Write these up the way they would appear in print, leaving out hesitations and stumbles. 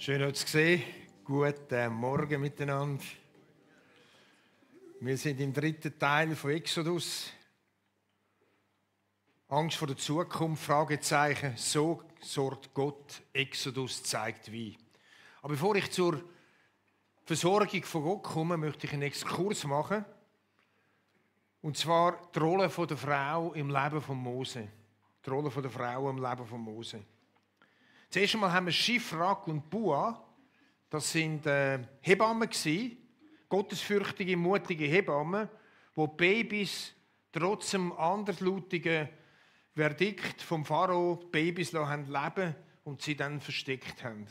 Schön, euch zu sehen. Guten Morgen miteinander. Wir sind im dritten Teil von Exodus. Angst vor der Zukunft, Fragezeichen. So sorgt Gott. Exodus zeigt wie. Aber bevor ich zur Versorgung von Gott komme, möchte ich einen Exkurs machen. Und zwar die Rolle der Frau im Leben von Mose. Die Rolle der Frau im Leben von Mose. Zuerst einmal haben wir Schifrak und Pua. Das sind Hebammen gewesen, gottesfürchtige, mutige Hebammen, die Babys trotz dem anderslautigen Verdikt vom Pharao Babys leben lassen und sie dann versteckt haben.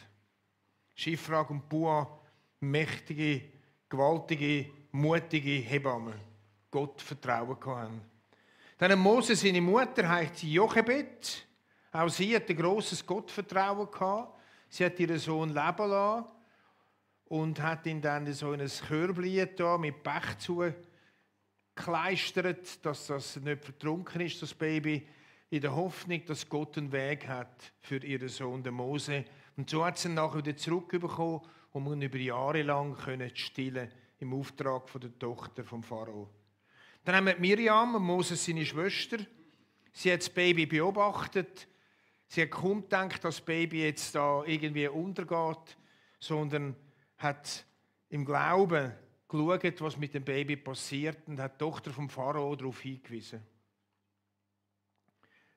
Schifrak und Pua, mächtige, gewaltige, mutige Hebammen, Gott Vertrauen hatten. Dann Mose, seine Mutter, heißt Jochebed. Auch sie hatte ein grosses Gottvertrauen gehabt. Sie hat ihren Sohn leben lassen und hat ihn dann so in ein Körbchen da mit Pech zugekleistert, dass das nicht vertrunken ist, das Baby, in der Hoffnung, dass Gott einen Weg hat für ihren Sohn, den Mose. Und so hat sie ihn nachher wieder zurückbekommen, um ihn über Jahre lang zu stillen im Auftrag von der Tochter vom Pharao. Dann haben wir Miriam, Moses seine Schwester. Sie hat das Baby beobachtet. Sie hat kaum gedacht, dass das Baby jetzt da irgendwie untergeht, sondern hat im Glauben geschaut, was mit dem Baby passiert und hat die Tochter vom Pharao darauf hingewiesen.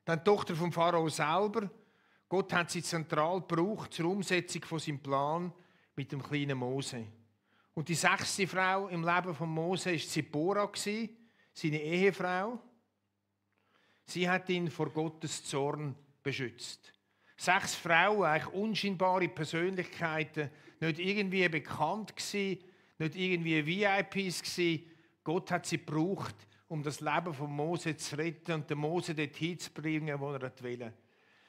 Dann die Tochter vom Pharao selber. Gott hat sie zentral gebraucht zur Umsetzung von seinem Plan mit dem kleinen Mose. Und die 6. Frau im Leben von Mose war Zipporah, seine Ehefrau. Sie hat ihn vor Gottes Zorn beschützt. 6 Frauen, eigentlich unscheinbare Persönlichkeiten, nicht irgendwie bekannt gewesen, nicht irgendwie VIPs gewesen. Gott hat sie gebraucht, um das Leben von Mose zu retten und den Mose dorthin zu bringen, wo er wollte.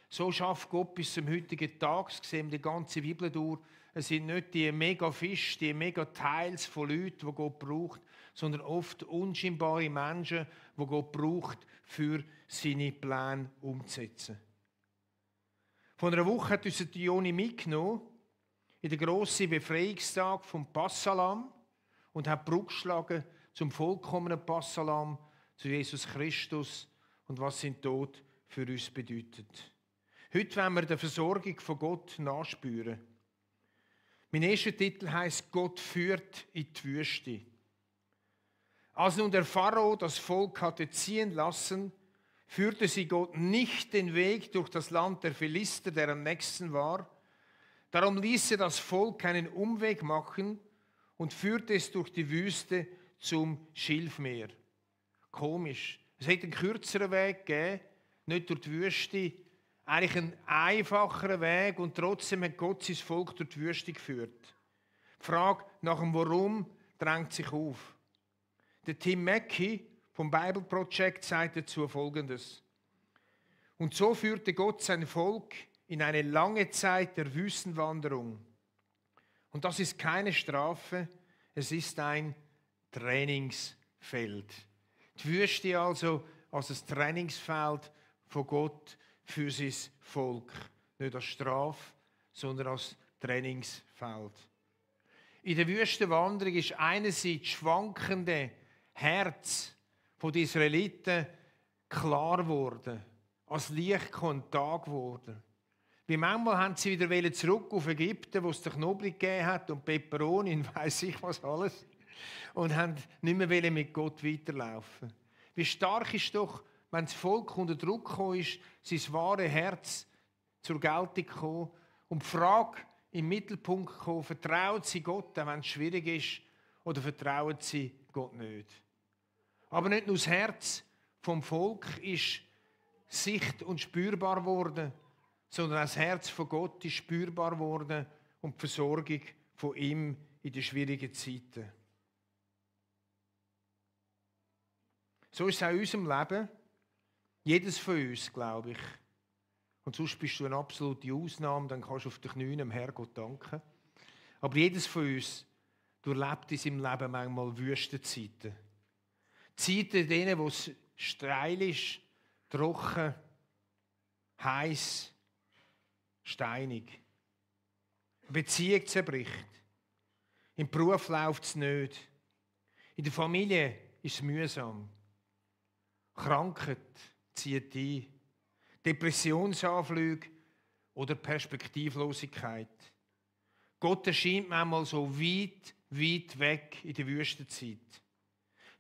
So schafft Gott bis zum heutigen Tag, das sehen wir die ganze Bibel durch. Es sind nicht die Mega-Fisch, die Mega-Teils von Leuten, die Gott braucht, sondern oft unscheinbare Menschen, die Gott braucht, für seine Pläne umzusetzen. Vor einer Woche hat uns die Joni mitgenommen in den grossen Befreiungstag vom Passalam und hat Brücke geschlagen zum vollkommenen Passalam, zu Jesus Christus und was sein Tod für uns bedeutet. Heute wollen wir der Versorgung von Gott nachspüren. Mein erster Titel heisst: Gott führt in die Wüste. Als nun der Pharao das Volk hatte ziehen lassen, führte sie Gott nicht den Weg durch das Land der Philister, der am nächsten war. Darum ließ er das Volk einen Umweg machen und führte es durch die Wüste zum Schilfmeer. Komisch. Es hätte einen kürzeren Weg gegeben, nicht durch die Wüste, eigentlich einen einfacheren Weg, und trotzdem hat Gott sein Volk durch die Wüste geführt. Die Frage nach dem Warum drängt sich auf. Der Tim Mackie vom Bible Project sagt dazu Folgendes: Und so führte Gott sein Volk in eine lange Zeit der Wüstenwanderung. Und das ist keine Strafe, es ist ein Trainingsfeld. Die Wüste also als ein Trainingsfeld von Gott für sein Volk. Nicht als Strafe, sondern als Trainingsfeld. In der Wüstenwanderung ist einerseits schwankende Herz von den Israeliten klar geworden, als Licht und Tag geworden. Wie manchmal haben sie wieder zurück auf Ägypten, wo es den Knoblauch gegeben hat und Peperoni und weiss ich was alles, und haben nicht mehr mit Gott weiterlaufen. Wie stark ist doch, wenn das Volk unter Druck gekommen ist, sein wahres Herz zur Geltung gekommen und die Frage im Mittelpunkt gekommen: Vertrauen sie Gott, auch wenn es schwierig ist, oder vertrauen sie Gott nicht? Aber nicht nur das Herz vom Volk ist sicht- und spürbar geworden, sondern auch das Herz von Gott ist spürbar geworden und die Versorgung von ihm in den schwierigen Zeiten. So ist es auch in unserem Leben. Jedes von uns, glaube ich. Und sonst bist du eine absolute Ausnahme, dann kannst du auf den Knien dem Herrgott danken. Aber jedes von uns durchlebt in seinem Leben manchmal Wüstenzeiten. Zeiten, in denen, wo es steil ist, trocken, heiß, steinig. Eine Beziehung zerbricht. Im Beruf läuft es nicht. In der Familie ist es mühsam. Krankheit zieht ein. Depressionsanflüge oder Perspektivlosigkeit. Gott erscheint manchmal so weit, weit weg in der Wüstenzeit.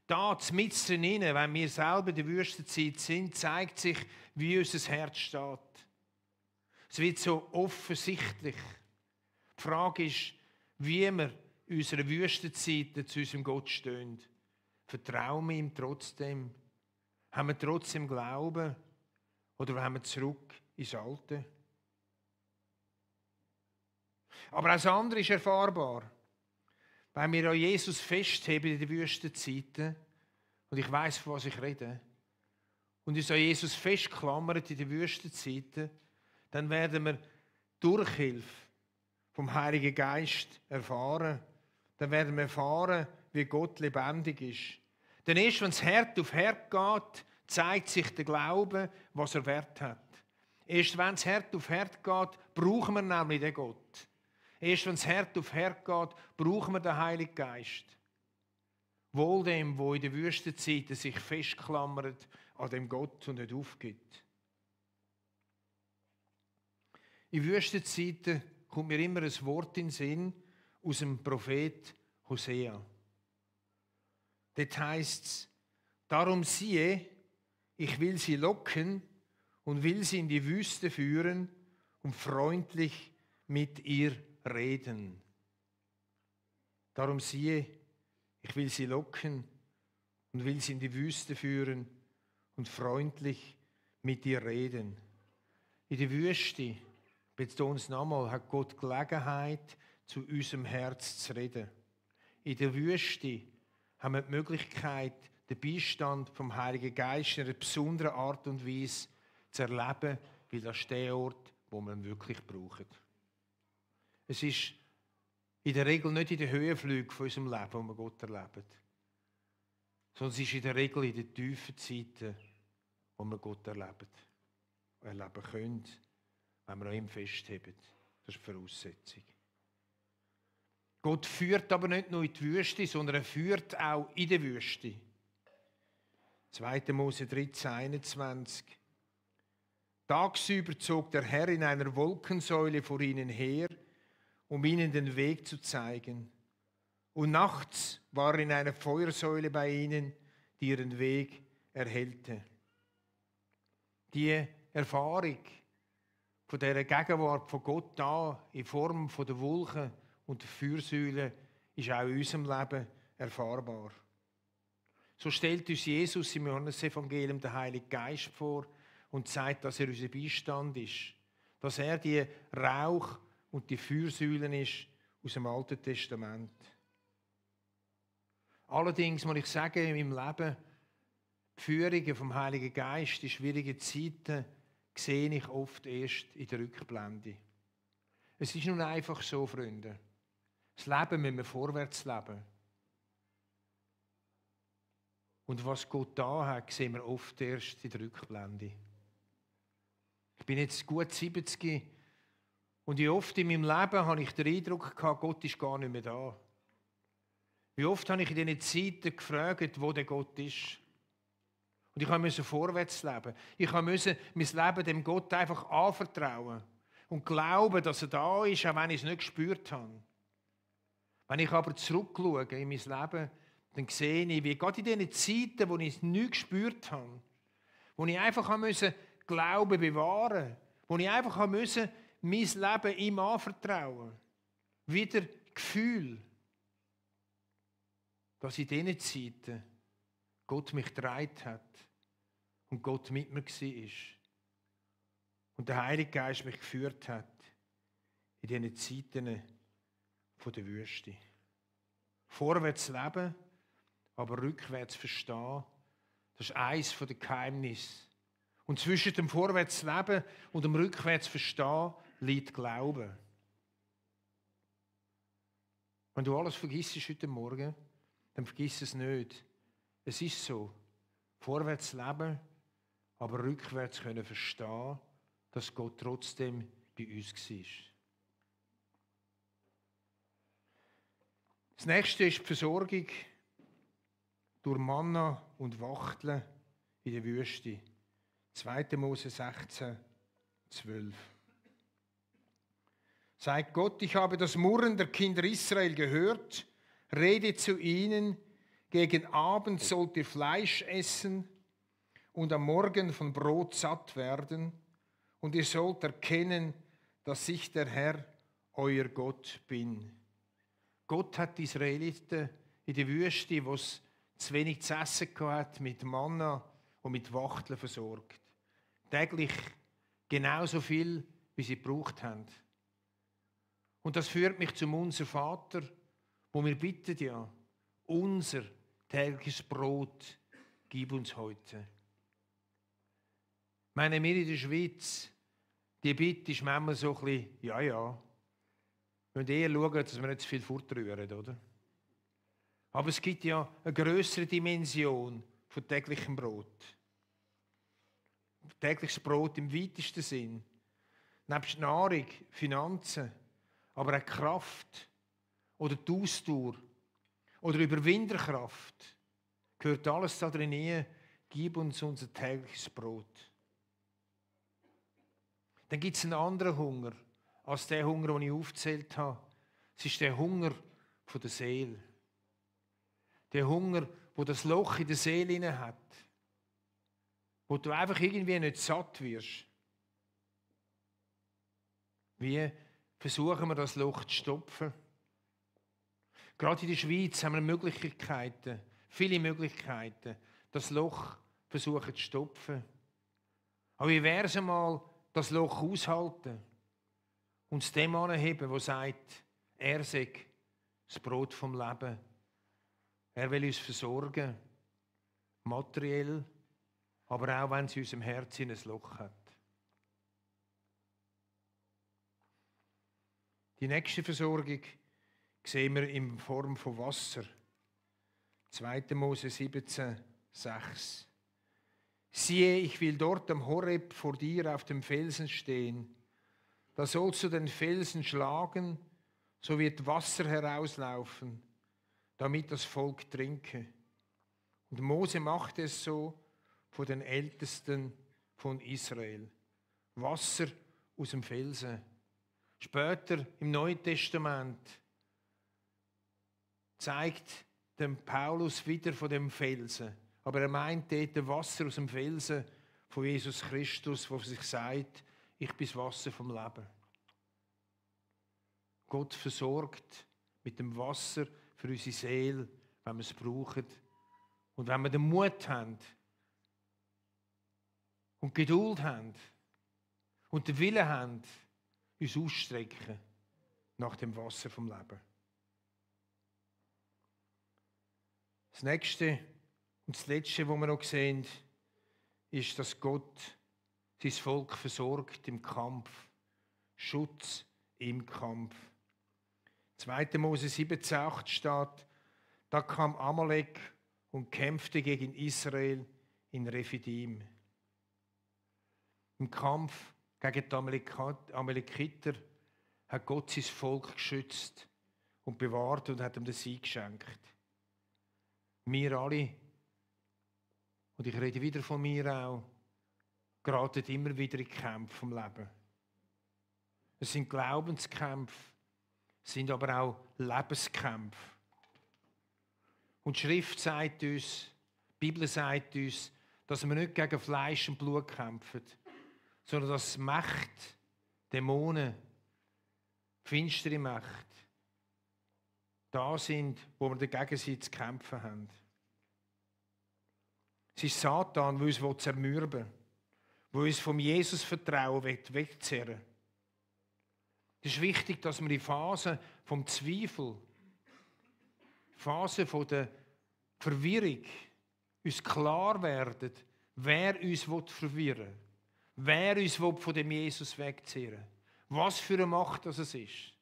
Da, mitten drinnen, wenn wir selber in der Wüstenzeit sind, zeigt sich, wie unser Herz steht. Es wird so offensichtlich. Die Frage ist, wie wir in unserer Wüstenzeit zu unserem Gott stehen. Vertrauen wir ihm trotzdem? Haben wir trotzdem Glauben? Oder haben wir zurück ins Alte? Aber auch das andere ist erfahrbar. Wenn wir an Jesus festheben in den Wüstenzeiten, und ich weiss, von was ich rede, und uns an Jesus festklammern in den Wüstenzeiten, dann werden wir Durchhilfe vom Heiligen Geist erfahren. Dann werden wir erfahren, wie Gott lebendig ist. Denn erst wenn es Herd auf Herd geht, zeigt sich der Glaube, was er Wert hat. Erst wenn es Herd auf Herd geht, brauchen wir nämlich den Gott. Erst wenn es Herd auf Herd geht, brauchen wir den Heiligen Geist. Wohl dem, wo in der Wüstenzeit sich festklammert an dem Gott und nicht aufgibt. In Wüstenzeiten kommt mir immer ein Wort in den Sinn aus dem Prophet Hosea. Dort heisst es: Darum siehe, ich will sie locken und will sie in die Wüste führen und freundlich mit ihr reden. Darum siehe, ich will sie locken und will sie in die Wüste führen und freundlich mit ihr reden. In der Wüste, betone es nochmal, hat Gott Gelegenheit, zu unserem Herz zu reden. In der Wüste haben wir die Möglichkeit, den Beistand vom Heiligen Geist in einer besonderen Art und Weise zu erleben, weil das ist der Ort, wo wir ihn wirklich brauchen. Es ist in der Regel nicht in den Höhenflügen von unserem Leben, wo wir Gott erleben, sondern es ist in der Regel in den tiefen Zeiten, wo wir Gott erleben können, wenn wir an ihm festheben. Das ist die Voraussetzung. Gott führt aber nicht nur in die Wüste, sondern er führt auch in die Wüste. 2. Mose 13, 21. Tagsüber zog der Herr in einer Wolkensäule vor ihnen her, um ihnen den Weg zu zeigen. Und nachts war in einer Feuersäule bei ihnen, die ihren Weg erhellte. Die Erfahrung von dieser Gegenwart von Gott da in Form von der Wolken und der Feuersäule ist auch in unserem Leben erfahrbar. So stellt uns Jesus im Johannesevangelium den Heiligen Geist vor und sagt, dass er unser Beistand ist. Dass er die Rauch- und die Feuersäulen ist aus dem Alten Testament. Allerdings muss ich sagen, in meinem Leben, die Führungen vom Heiligen Geist in schwierigen Zeiten sehe ich oft erst in der Rückblende. Es ist nun einfach so, Freunde. Das Leben müssen wir vorwärts leben. Und was Gott da hat, sehen wir oft erst in der Rückblende. Ich bin jetzt gut 70 und wie oft in meinem Leben habe ich den Eindruck gehabt, Gott ist gar nicht mehr da. Wie oft habe ich in diesen Zeiten gefragt, wo der Gott ist. Und ich musste vorwärts leben. Ich musste mein Leben dem Gott einfach anvertrauen und glauben, dass er da ist, auch wenn ich es nicht gespürt habe. Wenn ich aber zurückschaue in mein Leben, dann sehe ich, wie gerade in diesen Zeiten, wo ich es nicht gespürt habe, wo ich einfach Glauben bewahren musste, wo ich einfach mein Leben ihm anvertrauen. Wieder Gefühl, dass in diesen Zeiten Gott mich getragen hat und Gott mit mir war. Und der Heilige Geist mich geführt hat in diesen Zeiten der Wüste. Vorwärts leben, aber rückwärts verstehen, das ist eines der Geheimnisse. Und zwischen dem Vorwärts leben und dem Rückwärts verstehen liegt Glauben. Wenn du alles vergisst heute Morgen, dann vergiss es nicht. Es ist so. Vorwärts leben, aber rückwärts können verstehen, dass Gott trotzdem bei uns war. Das nächste ist die Versorgung durch Manna und Wachteln in der Wüste. 2. Mose 16, 12. Sagt Gott, ich habe das Murren der Kinder Israel gehört, rede zu ihnen, gegen Abend sollt ihr Fleisch essen und am Morgen von Brot satt werden, und ihr sollt erkennen, dass ich der Herr, euer Gott, bin. Gott hat die Israeliten in der Wüste, wo es zu wenig zu essen hatte, mit Manna und mit Wachteln versorgt. Täglich genauso viel, wie sie gebraucht haben. Und das führt mich zum Unser Vater, wo wir bitten ja, unser tägliches Brot gib uns heute. Ich meine, wir in der Schweiz, die Bitte ist manchmal so ein bisschen, ja. Wir müssen eher schauen, dass wir nicht zu viel fortrühren, oder? Aber es gibt ja eine grössere Dimension von täglichem Brot. Tägliches Brot im weitesten Sinn. Nebst Nahrung, Finanzen, aber auch Kraft oder die Ausdauer oder Überwinderkraft. Gehört alles da drin, gib uns unser tägliches Brot. Dann gibt es einen anderen Hunger, als der Hunger, den ich aufgezählt habe. Es ist der Hunger von der Seele. Der Hunger, wo das Loch in der Seele hat. Wo du einfach irgendwie nicht satt wirst. Wie versuchen wir, das Loch zu stopfen? Gerade in der Schweiz haben wir Möglichkeiten, viele Möglichkeiten, das Loch versuchen zu stopfen. Aber wie wäre es einmal, das Loch aushalten und es dem anheben, der sagt, er sei das Brot vom Leben. Er will uns versorgen, materiell, aber auch, wenn es in unserem Herzen ein Loch hat. Die nächste Versorgung sehen wir in Form von Wasser. 2. Mose 17, 6. Siehe, ich will dort am Horeb vor dir auf dem Felsen stehen. Da sollst du den Felsen schlagen, so wird Wasser herauslaufen, damit das Volk trinke. Und Mose machte es so von den Ältesten von Israel. Wasser aus dem Felsen. Später im Neuen Testament zeigt dem Paulus wieder von dem Felsen. Aber er meint dort Wasser aus dem Felsen von Jesus Christus, wo sich sagt, ich bin das Wasser vom Leben. Gott versorgt mit dem Wasser für unsere Seele, wenn wir es brauchen. Und wenn wir den Mut haben und Geduld haben und den Willen haben, uns ausstrecken nach dem Wasser vom Leben. Das nächste und das letzte, was wir noch sehen, ist, dass Gott sein Volk versorgt im Kampf. Schutz im Kampf. 2. Mose 17,8 steht, da kam Amalek und kämpfte gegen Israel in Rephidim. Im Kampf gegen die Amalekiter hat Gott sein Volk geschützt und bewahrt und hat ihm den Sieg geschenkt. Wir alle, und ich rede wieder von mir auch, geraten immer wieder in Kämpfe vom Leben. Es sind Glaubenskämpfe, es sind aber auch Lebenskämpfe. Und die Schrift sagt uns, die Bibel sagt uns, dass wir nicht gegen Fleisch und Blut kämpfen, sondern dass Macht, Dämonen, finstere Macht da sind, wo wir dagegen zu kämpfen haben. Es ist Satan, der uns zermürben will, der uns vom Jesus-Vertrauen wegzerren will. Es ist wichtig, dass wir in Phasen vom Zweifel, Phasen der Verwirrung, uns klar werden, wer uns verwirren will, wer uns von dem Jesus wegziehen will, was für eine Macht das es ist.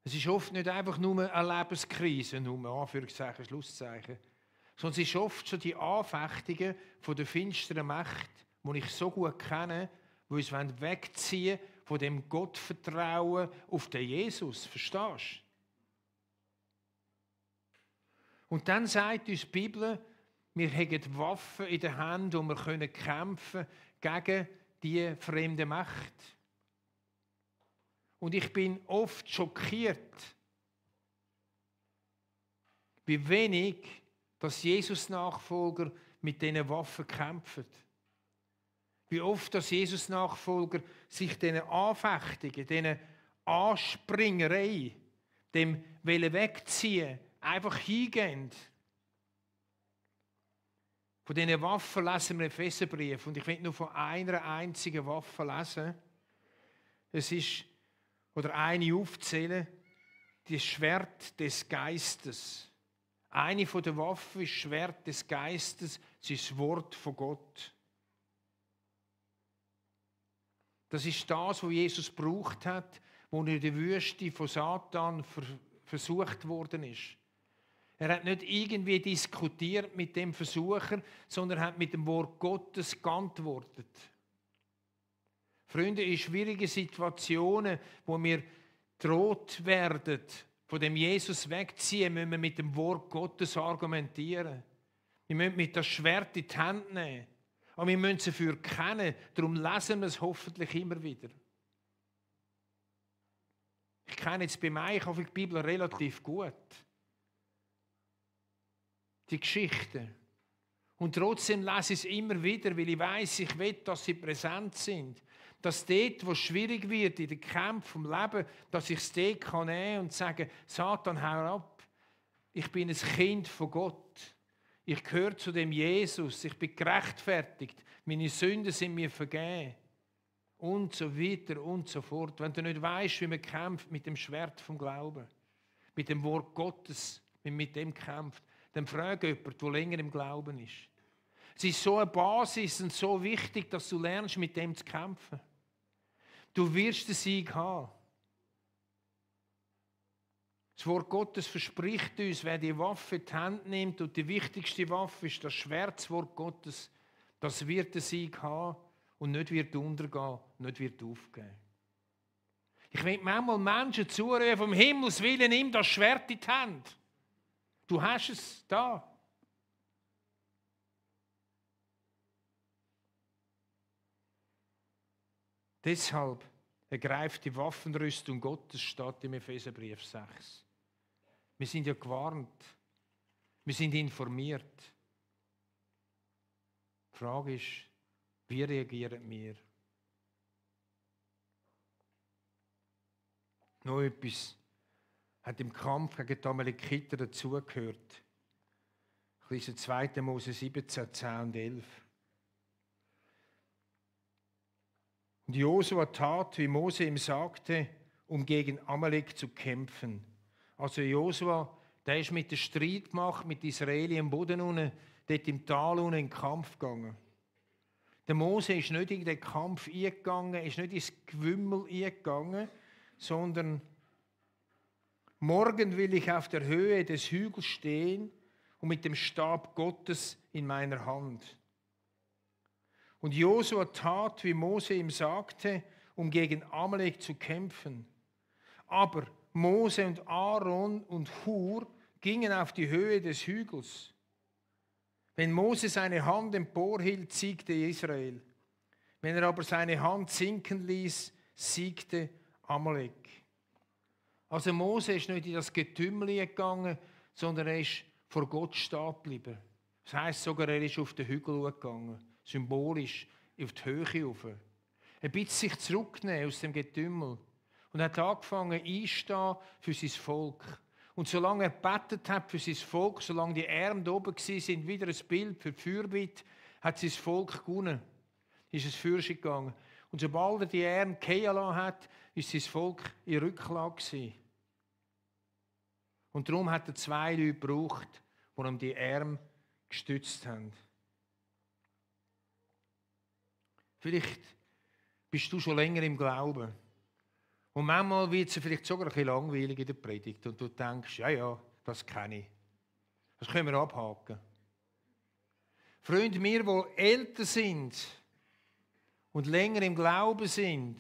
Es ist oft nicht einfach nur eine Lebenskrise, nur Anführungszeichen, Schlusszeichen, sondern es ist oft schon die Anfechtungen von der finsteren Macht, die ich so gut kenne, die uns wegziehen von dem Gottvertrauen auf den Jesus. Verstehst du? Und dann sagt uns die Bibel, wir haben Waffen in der Hand, und wir können kämpfen gegen die fremde Macht. Und ich bin oft schockiert, wie wenig dass Jesus-Nachfolger mit diesen Waffen kämpfen. Wie oft dass Jesus-Nachfolger sich diesen Anfechtungen, diesen Anspringerei, dem Wegziehen, einfach hingehen. Von diesen Waffen lesen wir im Epheserbrief. Und ich will nur von einer einzigen Waffe lesen. Es ist, oder eine aufzählen, das Schwert des Geistes. Eine von den Waffen ist das Schwert des Geistes, das ist das Wort von Gott. Das ist das, was Jesus gebraucht hat, wo er in der Wüste von Satan versucht worden ist. Er hat nicht irgendwie diskutiert mit dem Versucher, sondern er hat mit dem Wort Gottes geantwortet. Freunde, in schwierigen Situationen, wo wir droht werden, von dem Jesus wegziehen, müssen wir mit dem Wort Gottes argumentieren. Wir müssen mit das Schwert in die Hand nehmen. Aber wir müssen es dafür kennen, darum lesen wir es hoffentlich immer wieder. Ich kenne jetzt bei mir die Bibel relativ gut. Die Geschichten. Und trotzdem lese ich es immer wieder, weil ich weiss, ich will, dass sie präsent sind. Dass dort, wo es schwierig wird, in den Kämpfen vom Leben, dass ich es dort nehmen kann und sagen, Satan, hau ab. Ich bin ein Kind von Gott. Ich gehöre zu dem Jesus. Ich bin gerechtfertigt. Meine Sünden sind mir vergeben. Und so weiter und so fort. Wenn du nicht weißt, wie man kämpft mit dem Schwert vom Glauben, mit dem Wort Gottes, wie man mit dem kämpft, dann frage jemanden, der länger im Glauben ist. Es ist so eine Basis und so wichtig, dass du lernst, mit dem zu kämpfen. Du wirst den Sieg haben. Das Wort Gottes verspricht uns, wer die Waffe in die Hand nimmt, und die wichtigste Waffe ist das Schwert, das Wort Gottes, das wird den Sieg haben und nicht wird untergehen, nicht wird aufgeben. Ich will manchmal Menschen zurufen, vom Himmels Willen, nimm das Schwert in die Hand. Du hast es da. Deshalb ergreift die Waffenrüstung Gottes, steht im Epheserbrief 6. Wir sind ja gewarnt. Wir sind informiert. Die Frage ist, wie reagieren wir? Noch etwas hat im Kampf gegen die Amalekiter dazugehört. Ich lese 2. Mose 17, 10 und 11. Und Josua tat, wie Mose ihm sagte, um gegen Amalek zu kämpfen. Also Josua, der ist mit der Streitmacht mit Israel im Boden unten, dort im Tal unten in den Kampf gegangen. Der Mose ist nicht in den Kampf eingegangen, ist nicht ins Gewimmel eingegangen, sondern morgen will ich auf der Höhe des Hügels stehen und mit dem Stab Gottes in meiner Hand. Und Josua tat, wie Mose ihm sagte, um gegen Amalek zu kämpfen. Aber Mose und Aaron und Hur gingen auf die Höhe des Hügels. Wenn Mose seine Hand emporhielt, siegte Israel. Wenn er aber seine Hand sinken ließ, siegte Amalek. Also Mose ist nicht in das Getümmel gegangen, sondern er ist vor Gott stehen geblieben. Das heisst sogar, er ist auf den Hügel gegangen. Symbolisch auf die Höhe rauf. Er bittet sich zurücknehmen aus dem Getümmel und hat angefangen einzustehen für sein Volk. Und solange er gebetet hat für sein Volk, solange die Arme da oben waren, wieder ein Bild für die Fürbitte, hat sein Volk gewonnen. Ist es Fürschen gegangen. Und sobald er die Arme fallen lassen hat, ist sein Volk in Rücklage gewesen. Und darum hat er 2 Leute gebraucht, die ihm die Arme gestützt haben. Vielleicht bist du schon länger im Glauben. Und manchmal wird es vielleicht sogar ein bisschen langweilig in der Predigt. Und du denkst, ja, das kenne ich. Das können wir abhaken. Freunde, wir, die älter sind und länger im Glauben sind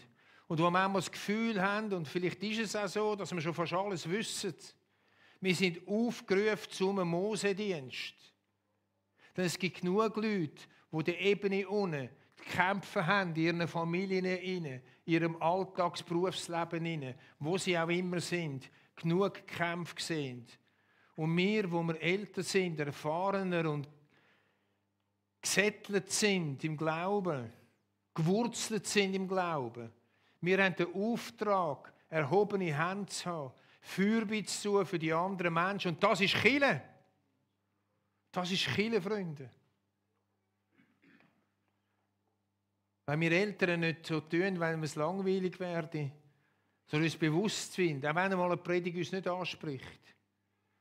Und wo wir manchmal das Gefühl haben, und vielleicht ist es auch so, dass wir schon fast alles wissen, wir sind aufgerufen zum Mosedienst. Denn es gibt genug Leute, die die Ebene unten kämpfen haben, in ihren Familien, in ihrem Alltagsberufsleben, wo sie auch immer sind, genug Kämpfe sehen. Und wir, wo wir älter sind, erfahrener und gesettelt sind im Glauben, gewurzelt sind im Glauben, wir haben den Auftrag, erhobene Hände zu haben, Fürbitte zu tun für die anderen Menschen. Und das ist Kirche. Das ist Kirche, Freunde. Wenn wir Eltern nicht so tun, weil es langweilig werde, sondern uns bewusst sind, auch wenn einmal eine Predigt uns nicht anspricht,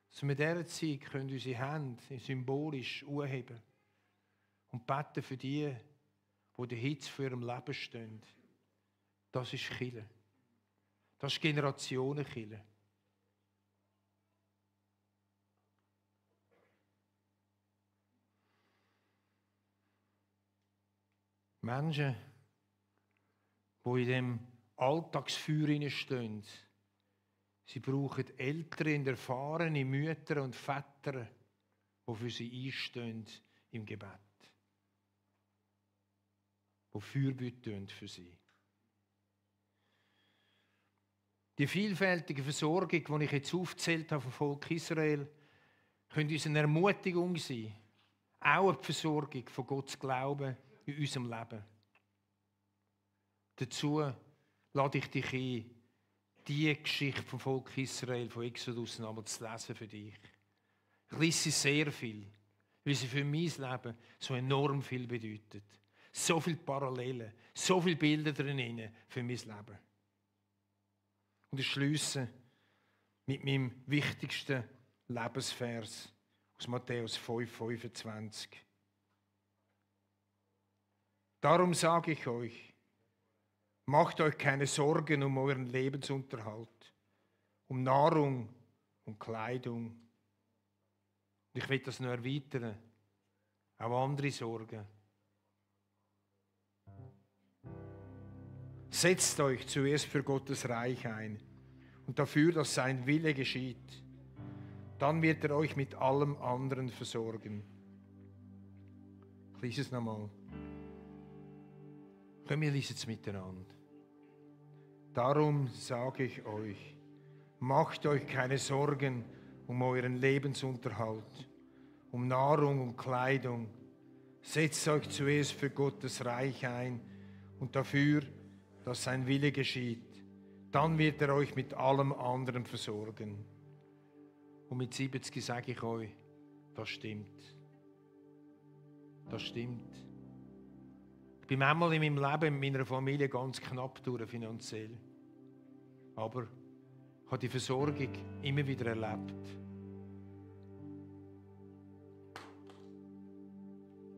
dass wir in dieser Zeit können unsere Hände symbolisch anheben und beten für die der Hitze für ihrem Leben stehen. Das ist Kirche. Das ist Generationenkirche. Menschen, die in dem Alltagsfeuer stehen, sie brauchen ältere und erfahrene Mütter und Väter, die für sie einstehen im Gebet. Die Fürbitte tun für sie. Die vielfältige Versorgung, die ich jetzt aufgezählt habe vom Volk Israel, könnte uns eine Ermutigung sein. Auch eine Versorgung von Gottes Glauben in unserem Leben. Dazu lade ich dich ein, die Geschichte vom Volk Israel, von Exodus nochmal zu lesen für dich. Ich lese sie sehr viel, weil sie für mein Leben so enorm viel bedeutet. So viele Parallelen, so viele Bilder drin für mein Leben. Und ich schliesse mit meinem wichtigsten Lebensvers aus Matthäus 5,25. Darum sage ich euch, macht euch keine Sorgen um euren Lebensunterhalt, um Nahrung und Kleidung. Und ich will das noch erweitern, auch andere Sorgen. Setzt euch zuerst für Gottes Reich ein und dafür, dass sein Wille geschieht. Dann wird er euch mit allem anderen versorgen. Ich lese es nochmal. Komm, wir lesen es miteinander. Darum sage ich euch, macht euch keine Sorgen um euren Lebensunterhalt, um Nahrung und Kleidung. Setzt euch zuerst für Gottes Reich ein und dafür, dass sein Wille geschieht. Dann wird er euch mit allem anderen versorgen. Und mit 70 sage ich euch, das stimmt. Das stimmt. Ich bin manchmal in meinem Leben, in meiner Familie ganz knapp durch finanziell. Aber ich habe die Versorgung immer wieder erlebt.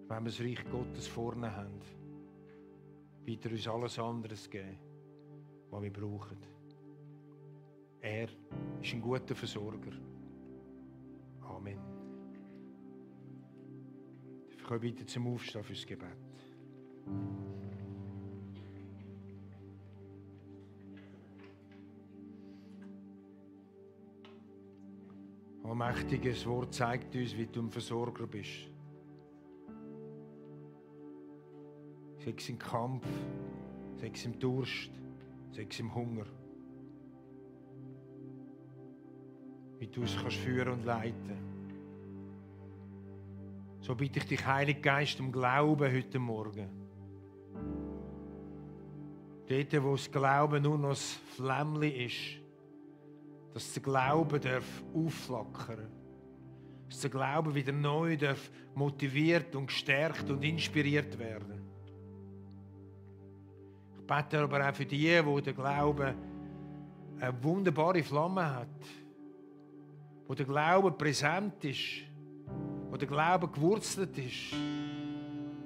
Wenn wir das Reich Gottes vorne haben, wird er uns alles anderes geben, was wir brauchen. Er ist ein guter Versorger. Amen. Ich komme bitte zum Aufstehen fürs Gebet. Allmächtiges Wort zeigt uns, wie du ein Versorger bist. Sei es im Kampf, sei es im Durst, sei es im Hunger. Wie du uns kannst führen und leiten. So bitte ich dich, Heiliger Geist, um Glauben heute Morgen. Dort, wo das Glauben nur noch ein Flämmchen ist, dass der Glaube aufflackern darf. Dass der Glaube wieder neu motiviert und gestärkt und inspiriert werden. Ich bete aber auch für die, wo der Glaube eine wunderbare Flamme hat. Wo der Glaube präsent ist. Wo der Glaube gewurzelt ist.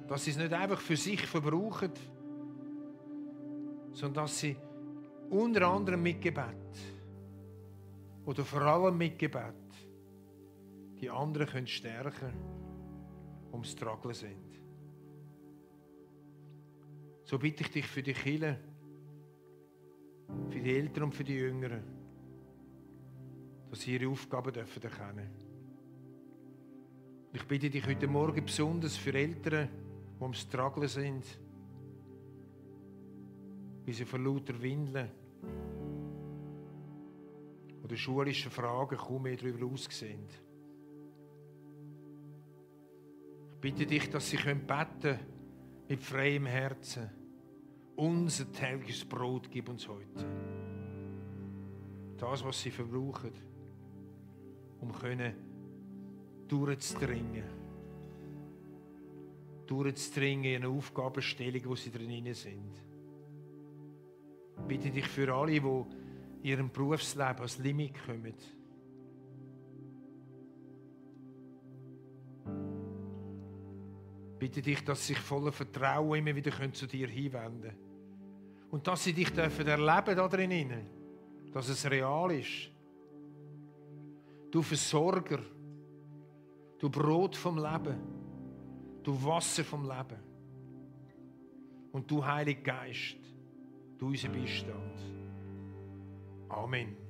Dass sie es nicht einfach für sich verbrauchen, sondern dass sie unter anderem mit Gebet oder vor allem mit Gebet die anderen können stärken, um zu tragen sind. So bitte ich dich für die Kirche, für die Eltern und für die Jüngeren, dass sie ihre Aufgaben dürfen erkennen. Ich bitte dich heute Morgen besonders für Eltern, die am Struggeln sind, wie sie vor lauter Windeln oder schulischen Fragen kaum mehr darüber aussehen. Ich bitte dich, dass sie beten können mit freiem Herzen. Unser tägliches Brot gib uns heute. Das, was sie verbrauchen, um durchzudringen in eine Aufgabenstellung, wo sie drin sind. Ich bitte dich für alle, die in ihrem Berufsleben als Limit kommen. Ich bitte dich, dass sie sich voller Vertrauen immer wieder zu dir hinwenden können. Und dass sie dich erleben da drinnen, dass es real ist. Du Versorger, du Brot vom Leben, du Wasser vom Leben und du Heiliger Geist, du unser Beistand. Amen.